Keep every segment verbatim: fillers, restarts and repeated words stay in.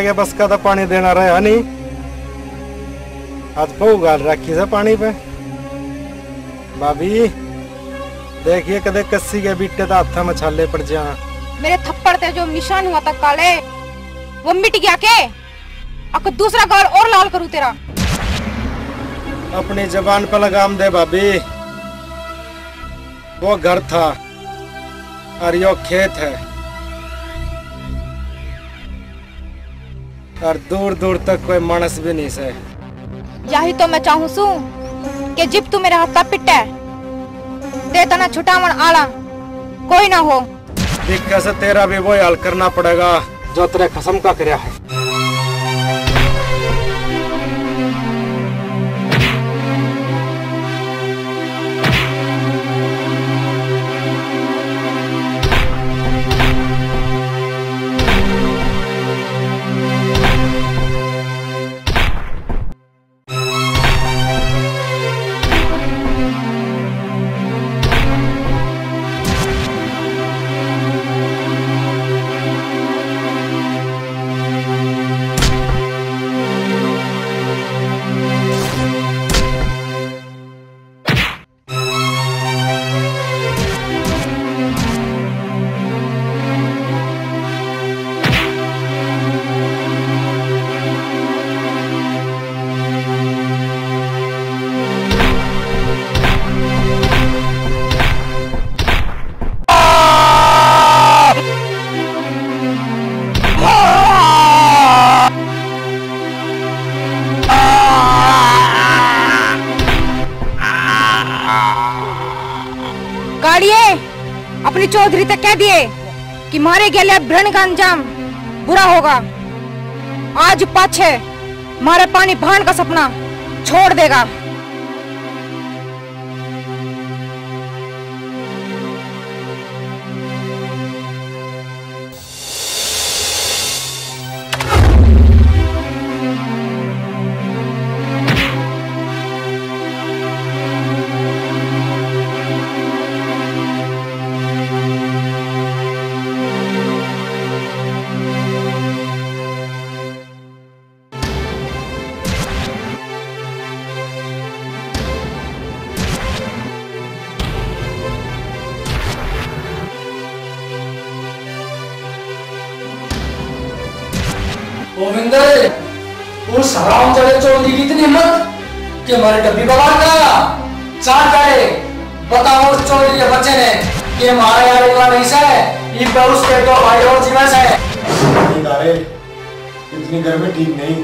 के बस का तो पानी देना रहा नहीं, आज पऊ गाल रखी से पानी पे। भाभी, देखिए कदे कस्सी के बिट्टे तो हाथा में छाले पड़ जा। मेरे थप्पड़ ते जो निशान हुआ था काले, वो मिट गया के? अक दूसरा गाल और लाल करूँ तेरा। अपनी जबान पर लगाम दे भाभी, वो घर था और यो खेत है। और दूर दूर तक कोई मानस भी नहीं से। यही तो मैं चाहूं सू कि जिब तू मेरे हाथा पिटे, ते तना छुटावण आला कोई ना हो। दिखे से तेरा भी वही हाल करना पड़ेगा जो तेरे खसम का करया है। कालिए, अपनी चौधरी तक कह दिए कि मारे गेल्या भ्रण का अंजाम बुरा होगा। आज पाछे मारे पानी भाण का सपना छोड़ देगा। गोविंदर, उस हरामजादे चौधरी की इतनी हिम्मत कि हमारे डब्बी बगाड़ का चाल करे। बताओ उस चौधरी के बच्चे ने कि हमारा यार इतना नहीं से, इब उसके दो भाई और जीवन से। नहीं तारे, इतनी गर्मी ठीक नहीं।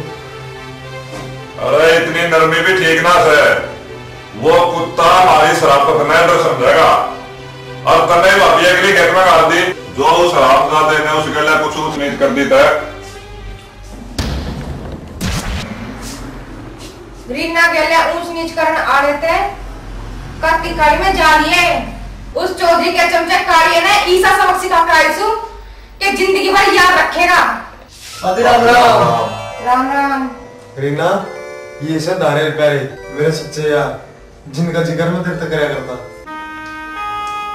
अरे, इतनी नरमी भी ठीक ना से। वो कुत्ता हमारी शराफत नै डर समझेगा। और तन्नै भाभी अगली खेत में गाल दी, जो उस हरामजादे ने उस गेल्या कुछ ऊंच नीच कर दी तै। रीना गेल्या ऊंच नीच करण आले तै काती काली में जा लिए। उस चौधरी के चमचे कालिए ने ईसा सबक सिखा कर आई सू के जिंदगी भर याद रखेगा। भाभी राम राम। राम राम। रीना, ये से धारे प्यारे मेरे सच्चे यार, जिनका जिक्र मैं तेरे तक करया करता।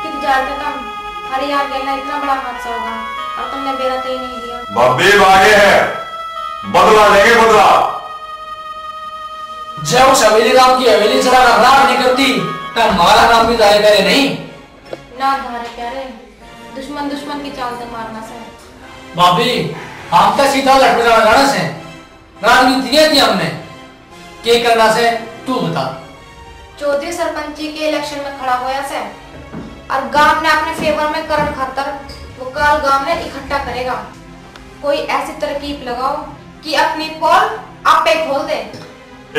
कित जाते तुम? थारे यार गेला इतना बड़ा हादसा होगा और तुमने बेरा तय नहीं दिया। भाभी, आगे है, बदला लेंगे, बदला। जय उस हवेली राम की हवेली जरा का राग नहीं करती, तो हमारा नाम भी धारे प्यारे नहीं। ना धारे प्यारे, दुश्मन दुश्मन की चाल से मारना से। भाभी, हम तो सीधा लट बजाना जाना से। रणनीति ये थी हमने, के करना से तू बता। चौधरी सरपंची के इलेक्शन में खड़ा होया से और गांव ने अपने फेवर में करण खातर वो काल गांव ने इकट्ठा करेगा। कोई ऐसी तरकीब लगाओ कि अपनी पोल आपे खोल दे।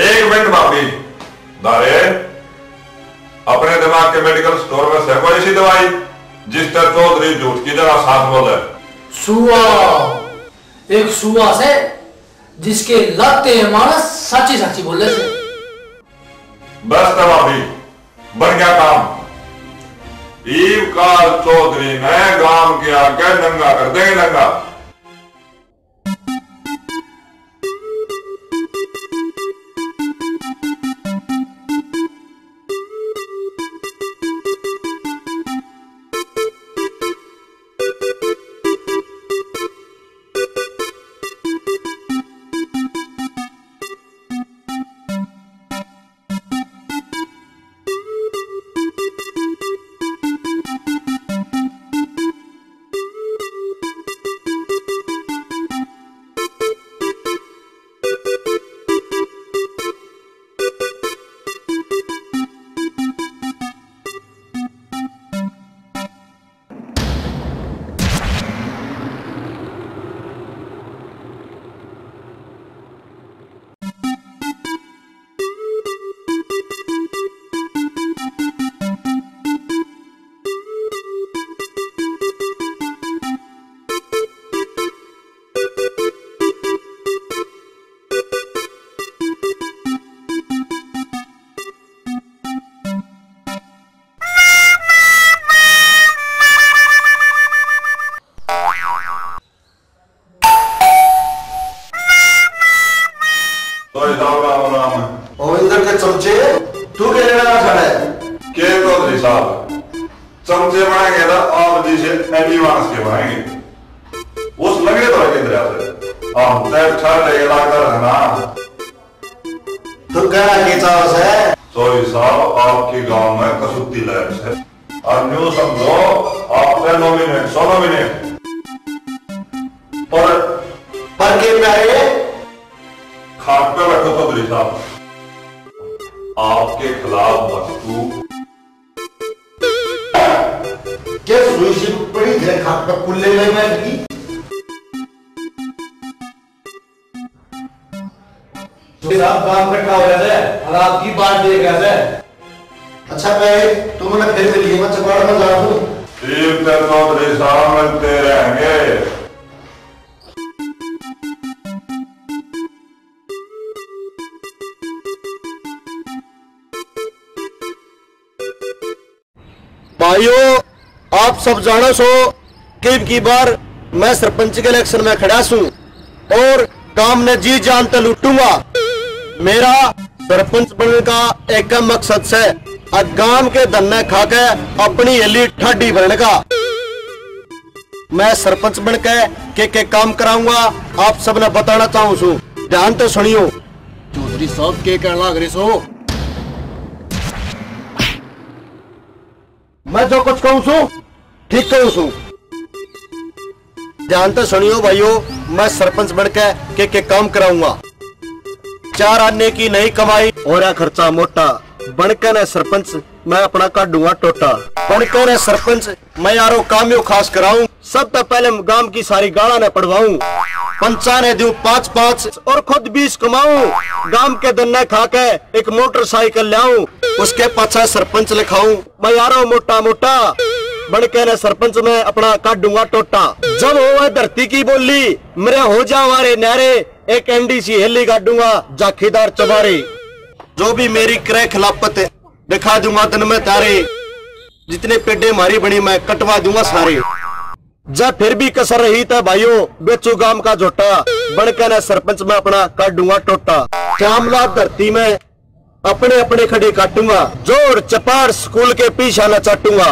एक मिनट भाभी, धारे, अपने दिमाग के मेडिकल स्टोर में से कोई ऐसी दवाई जिससे चौधरी झूठ की जगह साच बोले? सुआ, एक सुआ से जिसके लाते हैं मानस साची साची बोले से। बस तो भाभी, बन गया काम। ईब काल चौधरी ने गांव के आगे नंगा कर देंगे, नंगा। अंदर के चमचे, तू के लेना खड़ा है? के चौधरी साहब, चमचे बनाएंगे तो आप जी से एडवांस के बनाएंगे। उस लंगड़े तो किधर है? हम तो ठहर रहे इलाका है ना। तू कहना के चाहो से? चौधरी साहब, आपके गांव में कसूती लैब से। और न्यू समझो, आप पे नॉमिनेट, सौ नॉमिनेट। पर, पर के प्यारे? खाट पे बैठो चौधरी साहब, आपके खिलाफ वस्तु। क्या सुई सी पड़ी है खाट पे कुल्ले में बैठ गई? साहब, काम इकट्ठा हो गया है और आपकी बाट देख रहा है। अच्छा भाई, तुमने फिर मिलिए, मैं चपाड़ में जा दूं। ठीक है चौधरी साहब, मिलते रहेंगे। भाइयों, आप सब जानो सो कि इब की बार मैं सरपंच के इलेक्शन में खड़ा सूं और गांव ने जी जान ते लूटूंगा। मेरा सरपंच बनने का एक मकसद से, आ गांव के धन ने खा के अपनी हेली ठाडी भरने का। मैं सरपंच बन के के के काम कराऊंगा, आप सब ने बताना चाहूं सूं। ध्यान ते सुनियो। चौधरी साहब के कहना लाग रहे सो? मैं जो कुछ कहूं सूं, ठीक कहूं सूं। ध्यान ते सुनियो भाइयों, मैं सरपंच बन के के के काम कराऊंगा। चार आने की नई कमाई, हो रहा खर्चा मोटा। बन के ने सरपंच मैं अपना काढूंगा टोटा। बन के ने सरपंच मैं यारो काम यो खास कराऊं। सब तै पहले गांव की सारी गाळां ने पड़वाऊं। पंचा ने दूं पाँच पाँच और खुद बीस कमाऊं। गांव के धन ने खा के एक मोटरसाइकिल ल्याऊं। उसके पाछे सरपंच लिखाऊं मैं यारो मोटा मोटा। बन के ने सरपंच मैं अपना काढूंगा टोटा। जब होवे धरती की बोली, मेरे हो जावा रे न्यारे, एक एंडी सी हेली काढूंगा झाकीदार चबारे। जो भी मेरी करे खिलाफत, दिखा दूंगा दिन में तारे। जितने पेडे मारी बनी, मैं कटवा दूंगा सारे। जब फिर भी कसर रही तो भाइयों, बेचू गांव का झोटा। बन के ने सरपंच मैं अपना काढूंगा टोटा। श्यामला धरती में अपने अपने खड़े काटूंगा। जोड़ चपाड़ स्कूल के पीछा न चाटूंगा।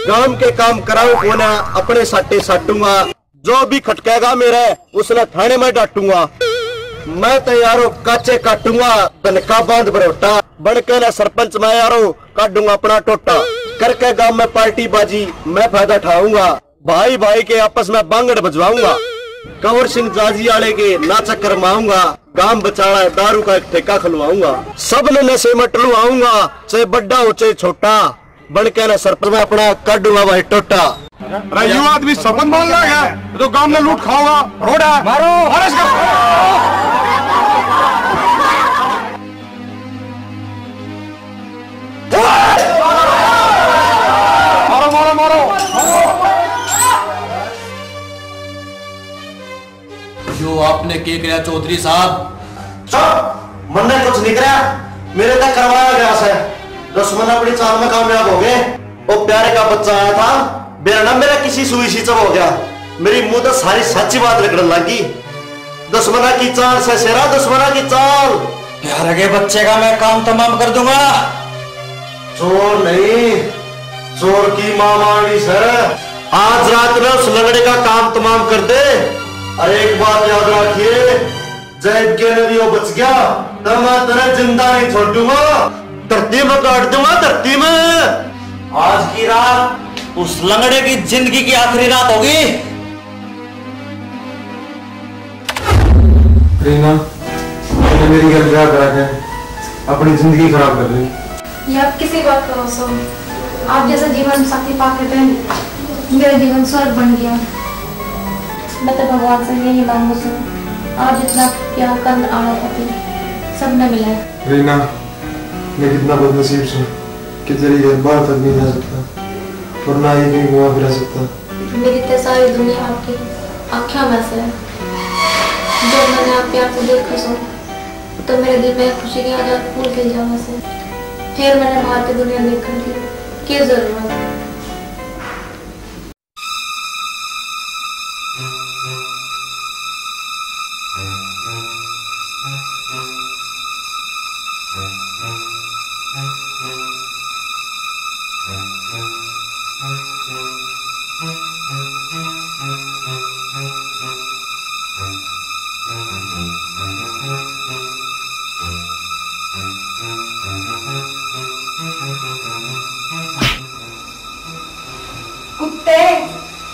गांव के काम कराऊं कोना, अपने साटे साटूंगा। जो भी खटकेगा मेरे, उसने थाने में डांटूंगा। मैं तो यारो काचे काटूंगा, धन का बांध भरोटा। बन के ने सरपंच मैं यारो काढूंगा अपना टोटा। करके गांव में पार्टी बाजी मैं फायदा ठाऊंगा। भाई भाई के आपस में बांगड़ बजवाऊंगा। कंवर सिंह जाजी आले के ना चक्कर माऊंगा। गांव बचाला दारू का एक ठेका खुलवाऊंगा। सब ने नशे में टलवाऊंगा, चाहे बड्डा हो चाहे छोटा। बन के ना सरपंच मैं अपना काढूंगा भाई टोटा। अरे यो आदमी सरपंच बन लगा है, तो गांव में लूट खाओगा, रोड़ा। मारो। मारो इसको। मारो, मारो, मारो। जो आपने के करया चौधरी साहब? चुप! मन्ने कुछ नहीं करया। मेरे तक करवाया गया से। दुश्मन अपनी चाल में कामयाब हो गए। वो प्यारे का बच्चा आया था, बेरा ना मेरा किसी सुई सी चब हो गया। मेरी मुंह तो सारी सच्ची बात निकलने लगी। दुश्मना की चाल से शेरा, दुश्मना की चाल। प्यारे के बच्चे का मैं काम तमाम कर दूंगा। चोर नहीं, चोर की माँ मारनी सै। आज रात में उस लंगड़े का काम तमाम कर दे। और एक बात याद रखिए, जैद के नदियों बच गया, तो मैं तेरे जिंदा नहीं छोड़ूंगा। धरती में गाड़ दूंगा, धरती में। आज की रात उस लंगड़े की जिंदगी की आखिरी रात होगी। रीना, तूने मेरी गैल ब्याह करा के अपनी जिंदगी खराब कर ली। ये आप किसी बात करो सो? आप जैसा जीवन साथी पाके तो मेरा जीवन स्वर्ग बन गया। मैं तो भगवान से यही मांगू सो, आप जितना प्यार कल आना पति सब न मिले। रीना, मैं कितना बदनसीब सू कि तेरी घर बाहर तक नहीं जा सकता और ना ही कहीं घुमा फिरा सकता। मेरी तो सारी दुनिया आपकी आँख्या में से। जब मैंने आप प्यार से देखा सो, तो मेरे दिल में खुशी की आजाद फूल खिल जावा से। फिर मैंने बाहर की दुनिया देखने की क्या जरूरत?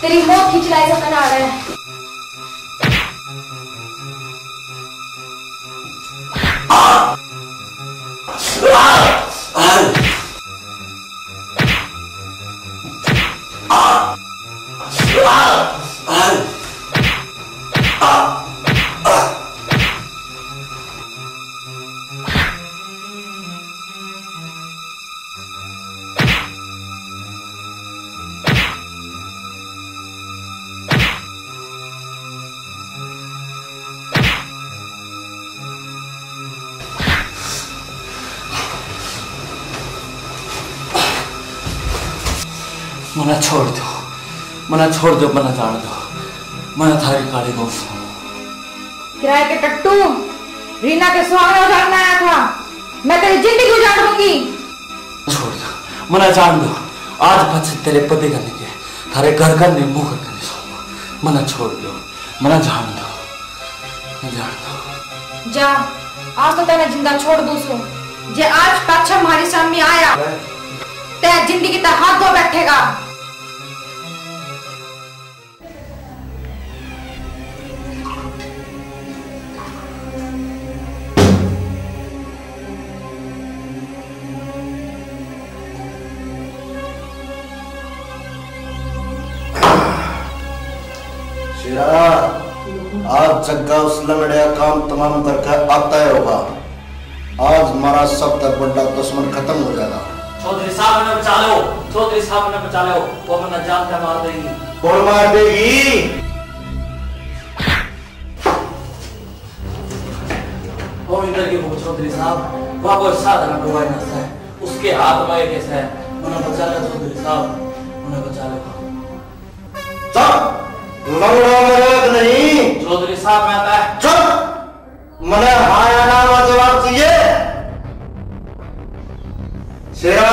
तेरी मौत की चिल्लाई से पहना रहे हैं। मना छोड़ दो, मना छोड़ दो, मना जान दो, मना थारी काली गौ सूं। किराए के टट्टू, रीना के सुहागरात में आया था, मैं तेरी जिंदगी उजाड़ दूंगी। छोड़ दो, मना जान दो। आज पाछे तेरे पति का नहीं, थारे घर का नहीं, मुंह करके नहीं सोऊंगा। मना छोड़ दो, मना जान दो, मना जान दो। जा, आज तो तने जिंदा छोड़ दूं सूं। जे आज पाछा म्हारी सामने आया, ते जिंदगी तक हाथ धो बैठेगा। शेरा, आज जग्गा उस लंगड़े का काम तमाम करके आता ही होगा। आज हमारा सबसे बड़ा दुश्मन खत्म हो जाएगा। चौधरी साहब, मन्ने बचा लो, चौधरी साहब, मन्ने बचा लो, वो मन्ने जान से मार देगी। कौन मार देगी? वो इधर की वो चौधरी साहब, वह कोई साधारण कोई ना है, उसके हाथ में कैसे है, मन्ने बचा लो चौधरी साहब, मन्ने बचा लो। चुप, लंगड़ा मजाक नहीं। चौधरी साहब, मैं आता है। चुप, मने हाँ या ना में जवाब चाहिए। शेरा।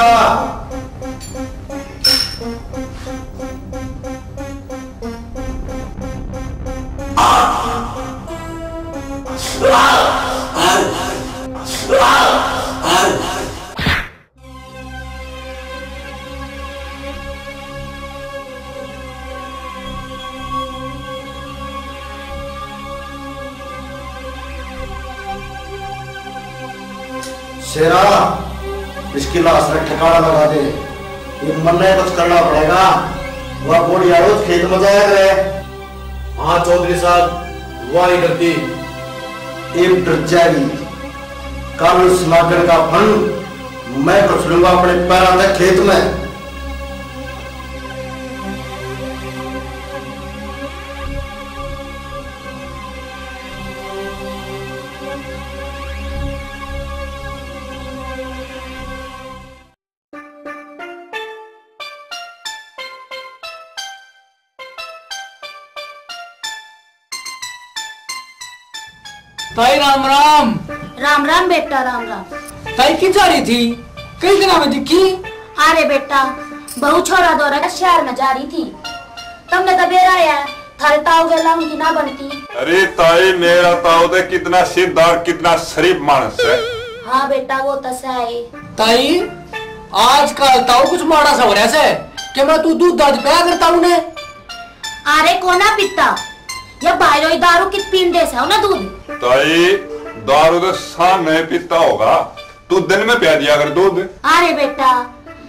शेरा, इसकी लाश ने ठिकाना लगा दे। ये मन्ने कुछ करना पड़ेगा। वह बूढ़िया रोज खेत में जाया करे। हाँ चौधरी साहब, वही करती। इब डर जाएगी। कल उस नागण का फन मैं कुचलूंगा अपने पैरां तै खेत में। ताई राम राम। राम राम बेटा, राम राम। ताई की जा रही थी, कई दिना में दिखी? अरे बेटा, बहू छोरा धोरै शहर में जा रही थी। तमने तो बेरा है, थारे ताऊ गेला उनकी ना बनती। अरे ताई, मेरा ताऊ तो कितना सीधा और कितना शरीफ मानस है। हाँ बेटा, वो तो सै है। ताई, आजकल ताऊ कुछ माड़ा सा हो रहा है के मैं तू दूध दाद पिया करता हूँ ने। अरे कोना पीता, या बाहरों ही दारू कित पीन दे सै ना दूध। ताई, दारू तो शाम में पीता होगा, तू दिन में पिया दिया कर दूध। अरे बेटा,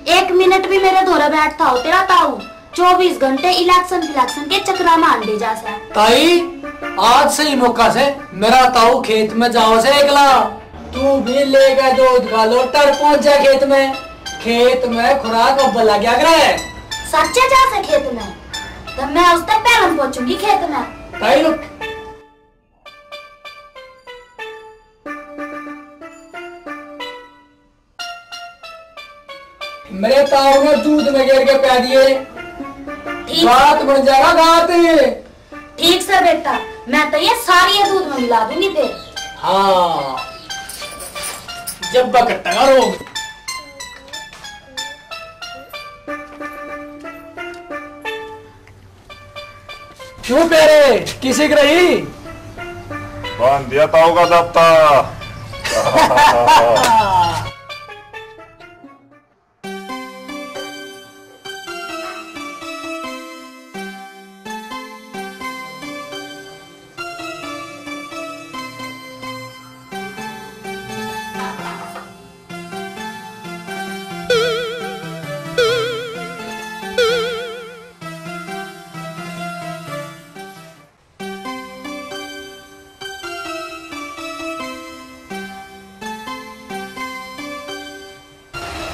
एक मिनट भी मेरे धोरै बैठता हो तेरा ताऊ, चौबीस घंटे इलेक्शन फिलेक्शन के चक्करा में हांडे जा सै। ताई, आज सही मौका सै, मेरा ताऊ खेत में जाओ सै एकला। तू भी लेके दूध का लोटा पहुंच जा खेत में। खेत में खुराक अब लग गया करे। सच्चे जा सै खेत में, तो मैं उससे पहले पहुंचूंगी खेत में। ताई रुक। मेरे ताऊ ने दूध में गेर के प्या दिए। ठीक। गात बन जाएगा, गात। ठीक सै बेटा, मैं तो ये सारी ये दूध में मिला दूंगी फिर। हाँ, जब कटेगा रोग। क्यों प्यारे, किसी की रही? बांध दिया ताऊ का दाता।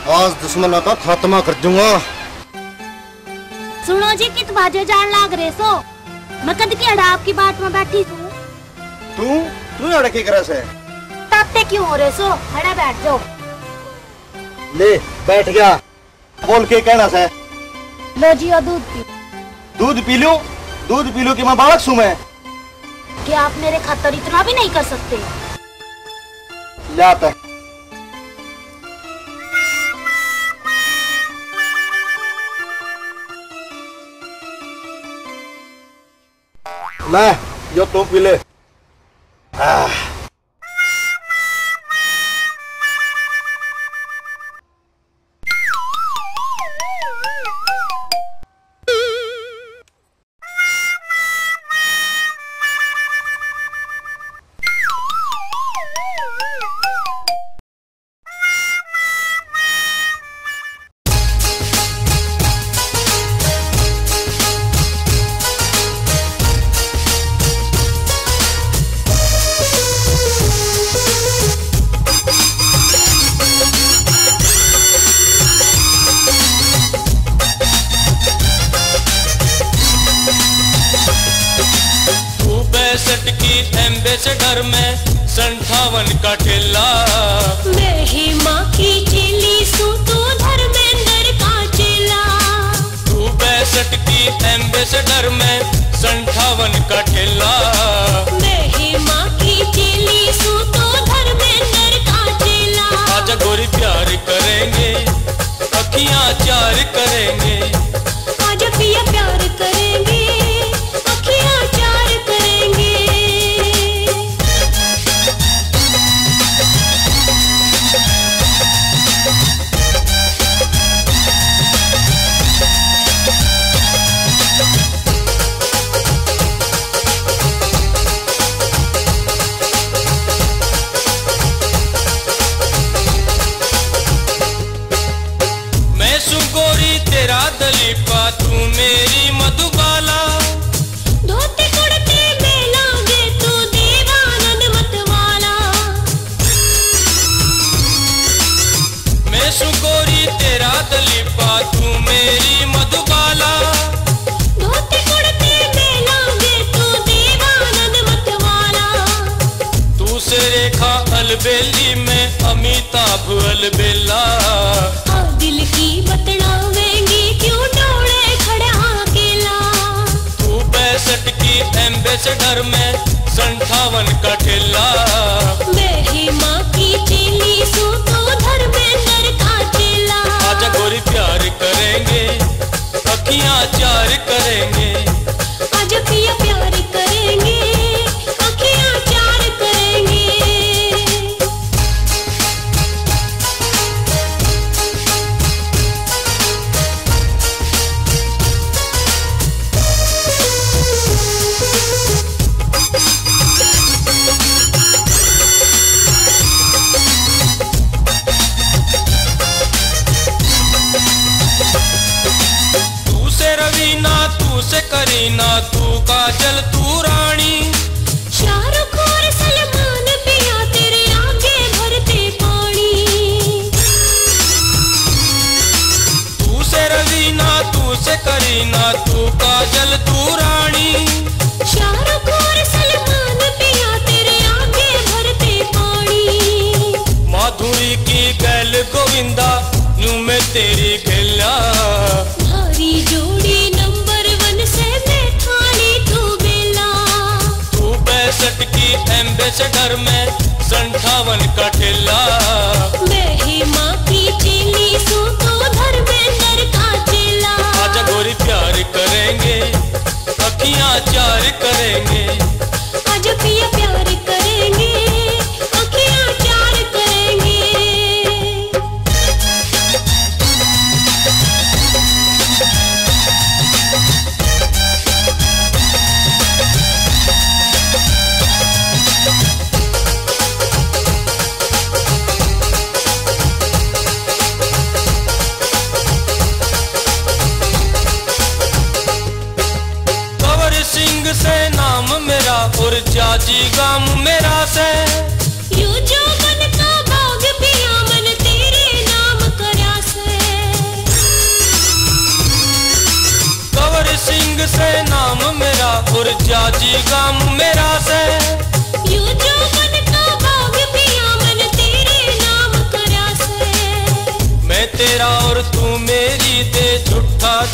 आज दुश्मनों का खात्मा कर दूंगा। सुनो जी, कित भाजे जान लाग रहे सो? मैं कद की अड़ा आपकी बाट में बैठी सूं। तू, तू अड़ा के करे से? ताते क्यों हो रहे सो? अड़ा बैठ जाओ। ले, बैठ गया। बोल, के कहना से? लो जी, यो दूध पी। दूध पी लूं? दूध पी लूं कि मैं बालक सूं मैं? क्या आप मेरे खातर इतना भी नहीं कर सकते? ल्या तै। ले, यो तू पी ले। आह। तू पैंसठ की एम्बेसडर में संठावन का ठेला। मैं हेमा की चेली सूं, तू धर्मेंद्र का चेला। तू पैंसठ की एम्बेसडर में संठावन का ठेला। मैं हेमा की चेली सूं, तू धर्मेंद्र का चेला। आजा गोरी प्यार करेंगे, अखियां चार करेंगे। आजा पिया प्यार करेंगे, अखियां चार करेंगे। मैं सूं गोरी तेरा दलीपा, तू मेरी मधुबाला। धोती कुर्ते में लागे तू देवानंद मतवाला। मैं सूं गोरी तेरा दलीपा, तू मेरी मधुबाला। धोती कुर्ते में लागे तू देवानंद मतवाला। तू से रेखा अलबेली में अमिताभ अलबेला। आ दिल की बतलावेंगी क्यों डोले खड़ा अकेला। तू पैंसठ की एम्बेसडर में संठावन का ठेला। मैं हेमा की चेली सूं, तू धर्मेंद्र का चेला। आजा गोरी प्यार करेंगे, अखियां चार करेंगे। आजा पिया प्यार करेंगे, अखियां चार करेंगे। तू से रवीना, तू से करीना, तू काजल, तू रानी। शाहरुख और सलमान पिया तेरे आगे भरते पानी। तू से रवीना, तू से करीना, तू काजल, तू रानी। शाहरुख और सलमान पिया तेरे आगे भरते पानी। माधुरी की गैल गोविंदा, न्यू मैं तेरी खेला। भारी जोड़ी नंबर वन से मैं थाली तू बेला। तू पैंसठ की एम्बेसडर में संठावन का ठेला। मैं हेमा की चेली सूं, तू धर्मेंद्र का चेला। आजा गोरी प्यार करेंगे, अखियां चार करेंगे। आजा पिया प्यार करेंगे, अखियां चार करेंगे। कंवर सिंह से नाम मेरा और जाजी गाम मेरा से। यो जोबन का बाग पिया मन तेरे नाम करया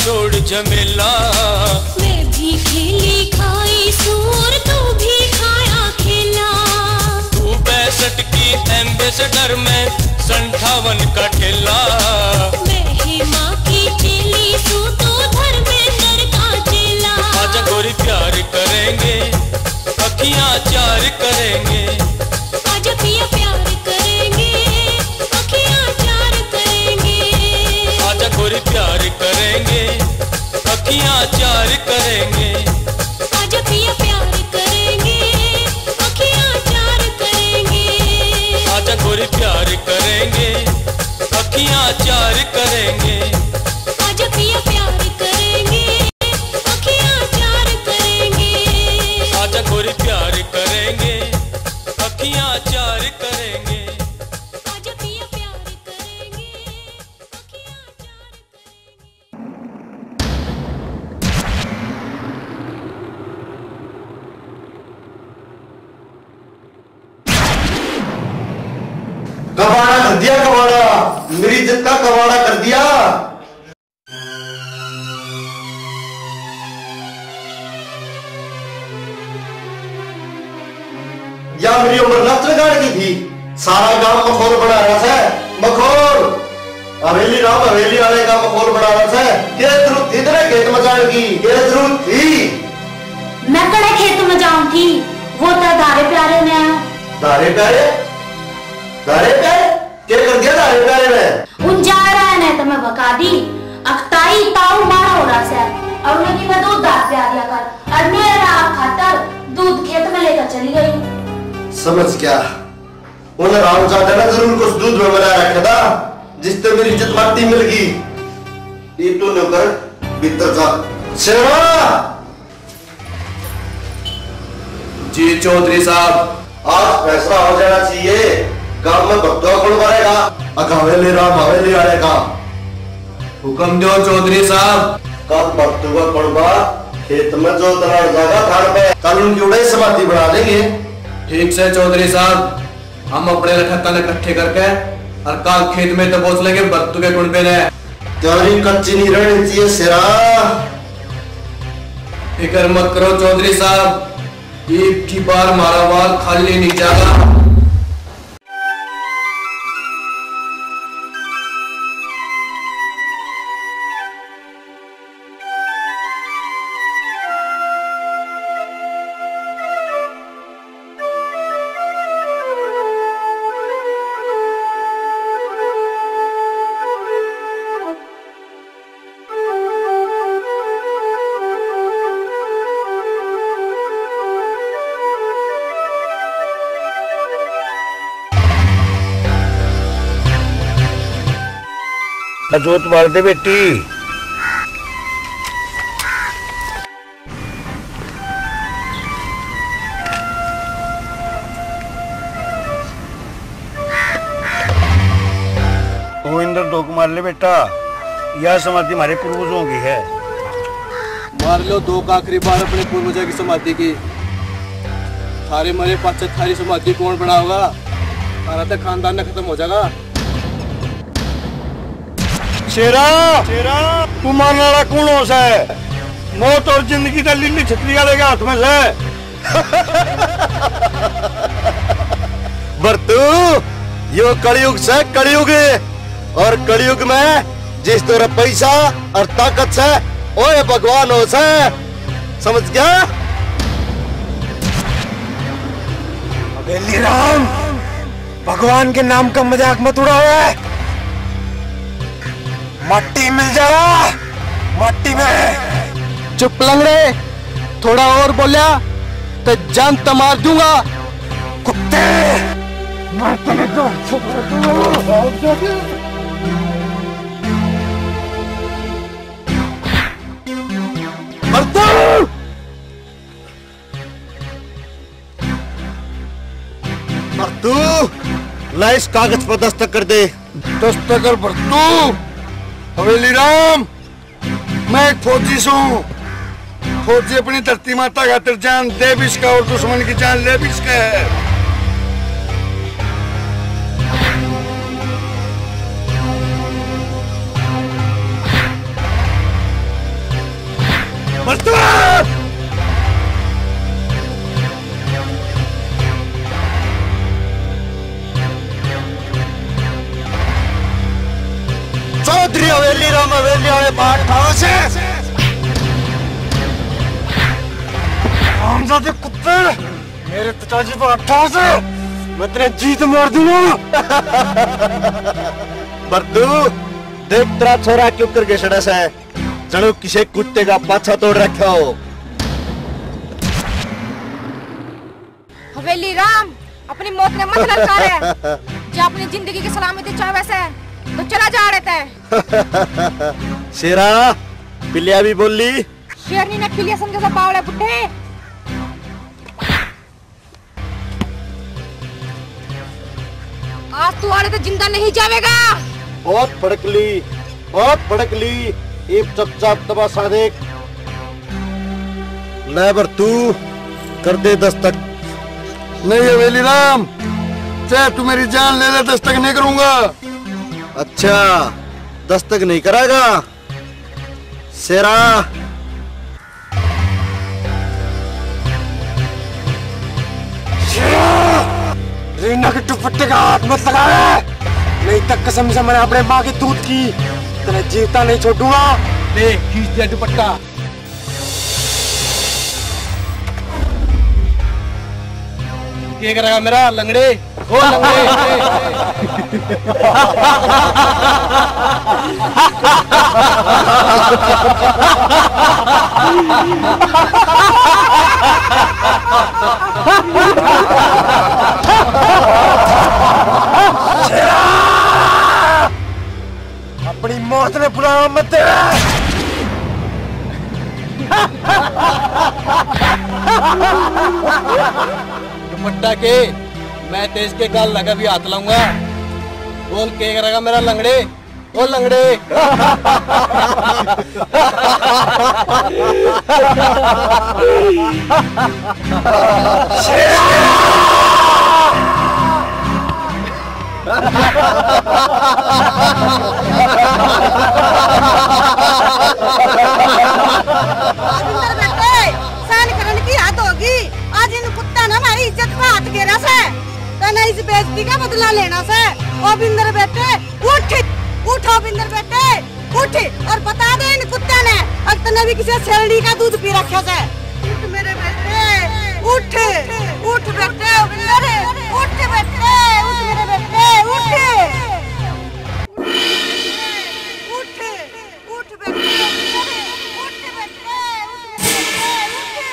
छोड़ झमेला। मैं भी खेली खाई सूर, तू भी खाया खेला। तू पैंसठ की एम्बेसडर में संठावन का ठेला। मैं हेमा की चेली सू, तू धर्मेंद्र का चेला। आजा गोरी प्यार करेंगे, अखियां चार करेंगे। आजा पिया प्यार करेंगे, अखियां चार करेंगे। आजा गोरी प्यार करेंगे, अखियां चार करेंगे। आजा पिया प्यार करेंगे, अखियां चार करेंगे। आजा गोरी प्यार करेंगे, अखियां चार करेंगे। आजा पिया प्यार करेंगे, अखियां चार करेंगे। आजा गोरी प्यार करेंगे, अखियां चार करेंगे। आजा पिया प्यार करेंगे, अखियां चार करेंगे। कबाड़ा कर दिया, कबाड़ा, मेरी इज्जत का कबाड़ा कर दिया। या मेरी उम्र नस्ल गाड़ की थी, सारा गांव मखौल बना रहा है, मखौल। हवेली राम हवेली वाले का मखौल बना रहा है। के जरूरत थी तेरे खेत में जाने की? के जरूरत थी? मैं कड़े खेत में जाऊं थी, वो तो धारे प्यारे ने। धारे प्यारे? धारे प्यारे? के कर दिया धारे प्यारे ने? उन जा रहा ने तो मैं भगा दी। अकताई ताऊ मारा हो रहा से, और उन्हें की मैं दूध दार प्या दिया कर, और मेरा आप खातर दूध खेत में लेकर चली गई। समझ गया। उन रामजादा ने जरूर कुछ दूध में मिला रखा था, जिससे मेरी इज्जत माटी मिल गई। ये तू नौकर भीतर जा। शेरा! जी चौधरी साहब। आज फैसला हो जाना चाहिए, गांव में भत्ता कौन भरेगा? अक हवेली राम हवेली वाले का। हुक्म दो चौधरी साहब। कल भत्तू का कुणबा खेत में जोत लान जागा थार पे। कल उनकी उड़ाई समाधि बना देंगे। ठीक से चौधरी साहब, हम अपने रखता ने इकट्ठे करके और काल खेत में तो पहुंच लेंगे भत्तू के कुणबे ने। तेरी कच्ची नहीं रहनी चाहिए शेरा। फिक्र मत करो चौधरी साहब, ईब की बार मारा वाल खाली नहीं जागा। जोत बाल दे बेटी। ओ इंद्र, धोख मार ले बेटा, या समाधि हमारे पूर्वजों की है। मार लो धोख आखिरी बार अपने पूर्वजों की समाधि की। थारे मरे पाछे थारी समाधि कौन बनाओगा? थारा तो खानदान न खत्म हो जाएगा। शेरा, शेरा, तू मारने वाला कौन हो सै? मौत और जिंदगी तो लिल्ली छतरी वाले के हाथ में सै। भरतू, यो कलयुग सै, कलयुग। और कलयुग में जिस तरह पैसा और ताकत सै, ओए भगवान हो सै। समझ गया? हवेली राम, भगवान के नाम का मजाक मत उड़ाओ। माटी मिल जा, माटी में। चुप लंगड़े, थोड़ा और बोल्या तो जान तो मार दूंगा। कुत्ते, मैं तेरे दो छोड़ दूंगा। भरतू! भरतू, ला इस कागज पर दस्तखत कर दे। दस्तखत कर भरतू। हवेली राम, मैं एक फौजी सूं। फौजी अपनी धरती माता खातिर जान दे भी सका और दुश्मन की जान ले भी सका है। तेरी हवेली राम हवेली वाले बाहर ठाओ से। हमजादे कुत्ते, मेरे पिताजी को हटाओ से, मैं तेरे जीत मार दूंगा। भरतू, देख तेरा छोरा क्यों कर घिसड़ा से, जणु किसे कुत्ते का पाछा तोड़ रखा हो। हवेली राम, अपनी मौत ने मत ललकारे। जो अपनी जिंदगी की सलामती चाहवे से, तो चला जा आड़े तै। शेरा, पिलिया भी बोली। शेरनी ने पिलिया समझे से बावले बुड्ढे। आज तू आड़े तै जिंदा नहीं जावेगा। बहुत भड़क ली, बहुत भड़क ली। इब चुपचाप तमाशा देख। ले भरतू, कर दे दस्तक। नहीं हवेली राम, चाहे तू मेरी जान ले ले, दस्तक नहीं करूंगा। अच्छा, दस्तक नहीं करागा शेरा? शेरा, रीना के दुपट्टे का हाथ मत लगा, नहीं तो कसम से मैंने अपने माँ के दूध की, तेरा जीवता नहीं छोड़ूंगा। ले, खींच दे दुपट्टा। के करेगा मेरा लंगड़े? ओ लंगड़े। अपनी मौत ने बुलावा मत दे। दुपट्टा के, मैं तेज के गाल लगा भी हाथ लाऊंगा। बोल के करेगा मेरा लंगड़े, ओ लंगड़े। सहन करने की हद होगी। आज इन कुत्ता ने हमारी इज्जत पे हाथ गेरा से। तने इस बेइज्जती का बदला लेना से। ओ बिंदर बेटे, उठ, उठो बिंदर बेटे, उठ और बता दे इन कुत्ते ने, अब तने भी किसी शेरनी का दूध पी रखा से। उठ मेरे बेटे, उठ, उठ बेटे, ओ बिंदर, उठ बेटे, उठ मेरे बेटे, उठ। उठ, उठ बेटे, उठ बेटे, उठ मेरे बेटे, उठ।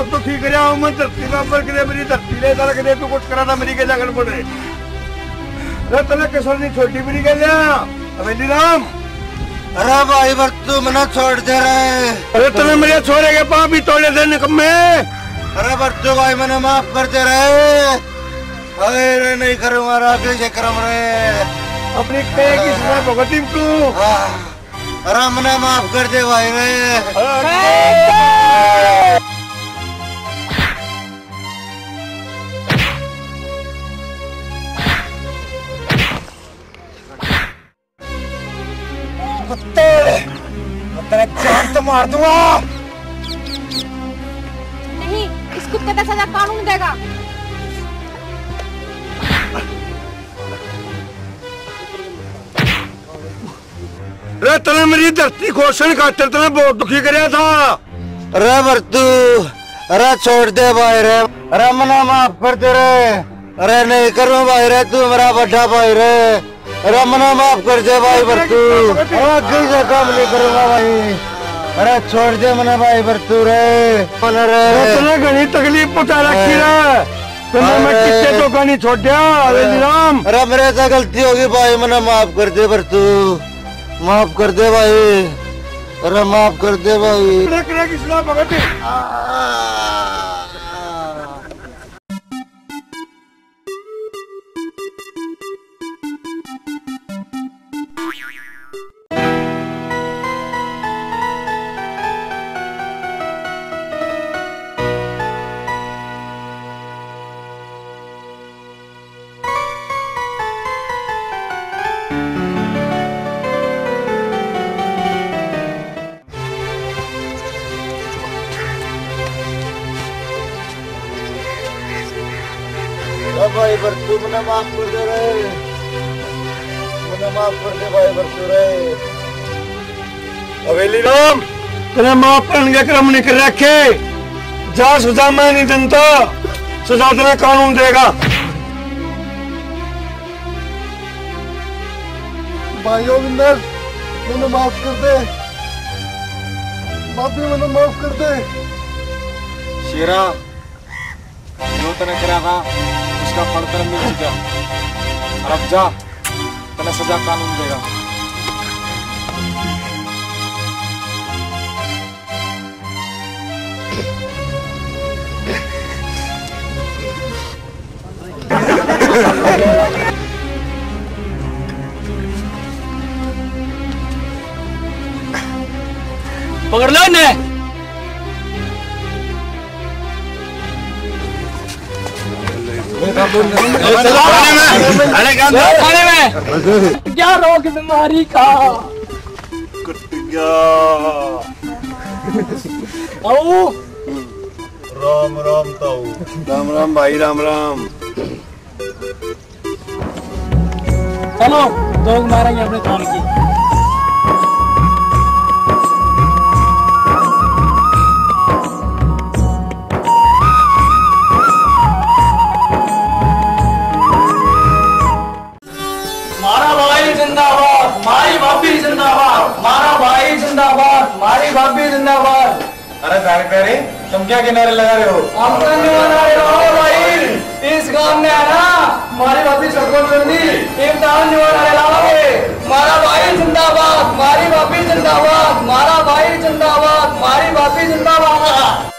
तो ठीक रहा हूँ मैं, धरती में ऊपर करे, मेरी धरती ले दल करे, तू कुछ करा ना, मेरी के जागल पड़े। रे तने कसर नहीं छोटी, मेरी के जा, हवेली राम। अरे भाई बरतू, मना छोड़ दे रे। अरे तने मेरे छोरे के पाँव भी तोड़े थे निकम्मे। अरे बरतू भाई, मना माफ कर दे रे। अरे नहीं करूँगा रे, आगे से करम रे। अपनी कहे की सजा भुगती तू। हाँ। अरे मना माफ कर दे भाई रे। कुत्ते, मैं तेरे जान तो मार दूंगा। नहीं, इस कुत्ते का सजा कानून देगा। रे तने मेरी धरती खोसण खातर तने बहुत दुखी करया था। रे बरतू, रे छोड़ दे भाई रे, रे मना माफ कर दे रे, रे नहीं करूँ भाई रे, तू मेरा बड़ा भाई रे, रे मना माफ कर दे भाई बरतू। रे आगे से काम नहीं करूँगा भाई, रे छोड़ दे मना भाई बरतू रे, मना रे। रे तने घणी तकलीफ पहुँचा रखी रे, तने मैं कितने तो का नहीं छोड़या, हवेली राम। रे मेरे से गलती होगी भाई, मना माफ कर दे बरतू। माफ कर दे भाई, अरे माफ कर दे भाई। अरे किसना भगत? ए भाई बरतू, मने माफ कर दे रे, मने माफ कर दे भाई बरतू रे। हवेली राम, तने माफ करने के क्रम नहीं कर रखे। जा, सजा मैं नहीं देता, सजा तेरा कानून देगा। भाई योगिंदर, मने माफ कर दे। भाभी, मने माफ कर दे। शेरा, जो तने करा था, उसका फल तेरे मिल चुका। और अब जा, तने सजा कानून देगा। पकड़ लो इन्हें। अरे, क्या रोग बीमारी का? कट गया। आओ। राम राम ताऊ। राम राम भाई, राम राम। चलो, जोग मारेंगे अपने थान की। मारा भाई जिंदाबाद, मारी भाभी जिंदाबाद, मारा भाई जिंदाबाद, मारी भाभी जिंदाबाद। अरे सारे प्यारे, तुम क्या किनारे लगा रहे हो? हम तो नहीं बना रहे हो भाई, इस गांव में है ना, मारी भाभी सरपंच बन दी, इम्तिहान नहीं बना रहे लाओगे। मारा भाई जिंदाबाद, मारी भाभी जिंदाबाद, मारा भाई जिंदाबाद, मारी भाभी जिंदाबाद।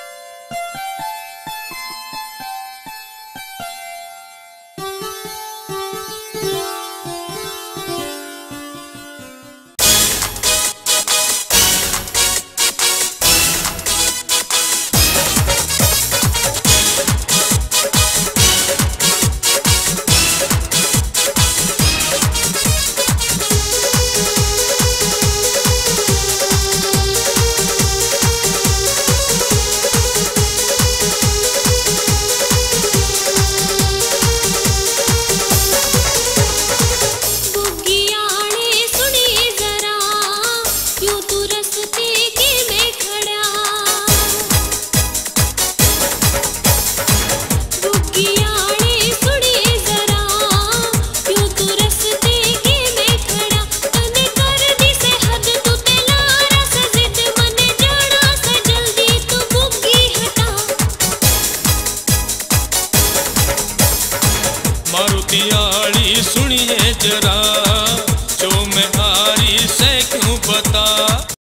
सुनिए जरा।